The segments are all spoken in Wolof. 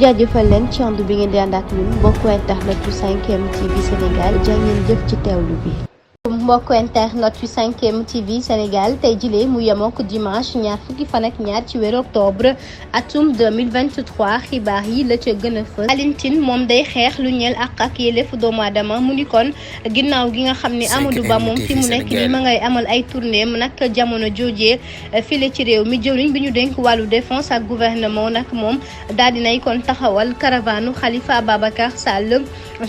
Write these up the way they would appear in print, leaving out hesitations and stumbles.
jaajëfal leen ci ànd bi ngeen di ànd ak ñun mbokku internet yu 5M TV Sénégal jaa ngeen jëf ci teewlu bi. mbokk internet yu 5M TV Sénégal tey jilee mu yemook dimanche ñaar fukki fan ak ñaar ci weeru octobre atum 2023 xibaar yi la ca gën a fës. Alioune Tine moom day xeex lu ñeel ak yelleefu doomu aadama mu ni kon ginnaaw gi nga xam ne Amadou Ba moom fi mu nekk ni ma ngay amal ay tournée nag jamono joojee file ci réew mi jëwriñ bi ñu dénk wàllu défense ak gouvernement nag moom daal dinay kon taxawal caravane Khalifa Ababacar Sall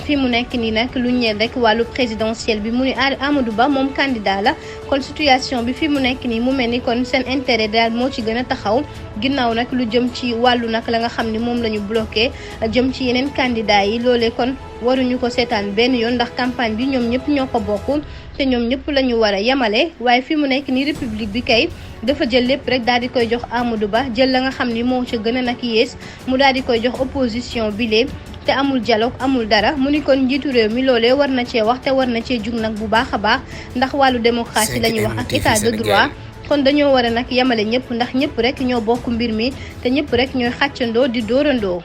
fi mu nekk ni nag lu ñeel rek wàllu présidentiel bi mu ni Amadou Ba moom candidat la kon situation bi fi mu nekk nii mu mel ni kon seen intérêt daal moo ci gën a taxaw ginnaaw nag lu jëm ci wàllu nag la nga xam ne moom la ñu bloqué jëm ci yeneen candidat yi loolee kon waruñu ko seetaan benn yoon ndax campagne bi ñoom ñëpp ñoo ko bokk te ñoom ñëpp la ñu war a yemale waaye fi mu nekk nii république bi kay dafa jël lépp rek daal di koy jox Amadou Ba jël la nga xam ni moo ca gën a nag yées mu daal di koy jox opposition bi lee te amul dialogue amul dara mu ni kon njiitu réew mi loolee war na cee wax te war na cee jug nag bu baax a baax ndax wàllu démocratie la ñuy wax ak état de droit kon dañoo war a nag yemale ñëpp ndax ñëpp rek ñoo bokk mbir mi te ñëpp rek ñooy xàccandoo di dóorandoo.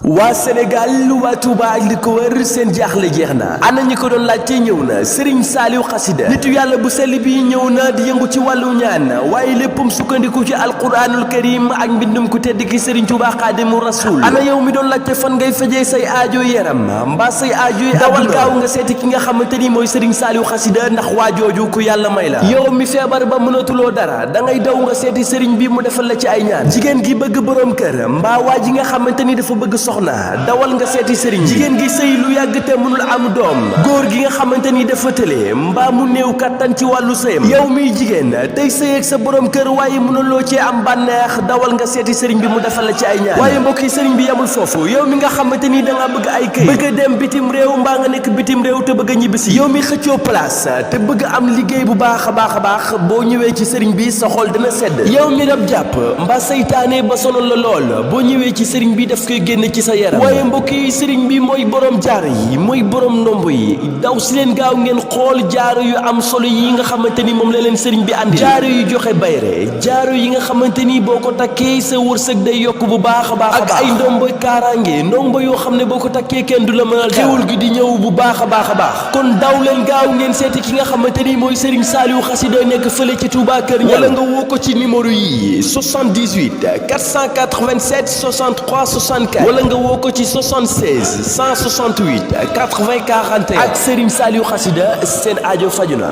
waa Sénégal waa Touba ak li ko wër seen jaaxle jeex na ana ñi ko doon laajte ñëw na Serigne Saliou Xasida nitu yàlla bu sell bi ñëw na di yëngu ci wàllu ñaan waaye léppam sukkandiku ci alquranul karim ak mbindum ku tedd ki Serigne Touba Xaadimu Rasul ana yow mi doon laajte fan ngay fejee say aajo yaram mbaa say aajo yi dawal gaaw nga seeti ki nga xamante ni mooy Serigne Saliou Xasida ndax waajooju ku yàlla may la yow mi feebar ba mënatuloo dara da ngay daw nga seeti Serigne bi mu defal la ci ay ñaan jigéen gi bëgg borom kër mbaa waa ji nga xamante ni dafa bëgg soxna dawal nga seeti sëriñ jigéen gi sëy lu yàgg te mënul am doom góor gi nga xamante ni dafa tële mbaa mu néew kattan ci wàllu sëyam yow miy jigéen tey sëy ak sa borom kër waaye mënuloo cee am bànneex dawal nga seeti sëriñ bi mu defal la ci ay ñaan waaye mbokk yi sëriñ bi yamul foofu yow mi nga xamante ni da nga bëgg ay këy bëgg a dem bitim réew mbaa nga nekk bitim réew te bëgg a ñibbisi yow mi xëccoo place te bëgg am liggéey bu baax a baax boo ñëwee ci sëriñ bi sa xol dina sedd yow mi rab jàpp mbaa saytaane ba sonal la lool boo ñëwee ci sëriñ bi daf koy génn ci sa yaram waaye mbokk yi sëriñ bi mooy borom jaaro yi mooy borom ndombo yi daw si leen gaaw ngeen xool jaaro yu am solo yi nga xamante ni moom la leen sëriñ bi andi jaaro yu joxe bayre jaaro yi nga xamante ni boo ko takkee sa wërsëg day yokk bu baax a baax ak ay ndombo kaaraange ndombo yoo xam ne boo ko takkee kenn du la mënal xewul gi di ñëw bu baax a baax kon daw leen gaaw ngeen seeti ki nga xamante ni mooy sëriñ Saliou Xasida nekk fële ci Touba Kër Ñal wala nga woo ko ci numéro yi 78 487 63 64 wala nga woo ko ci 76 168 80 41 ak Serigne Saliou Xasida seen aajo faju na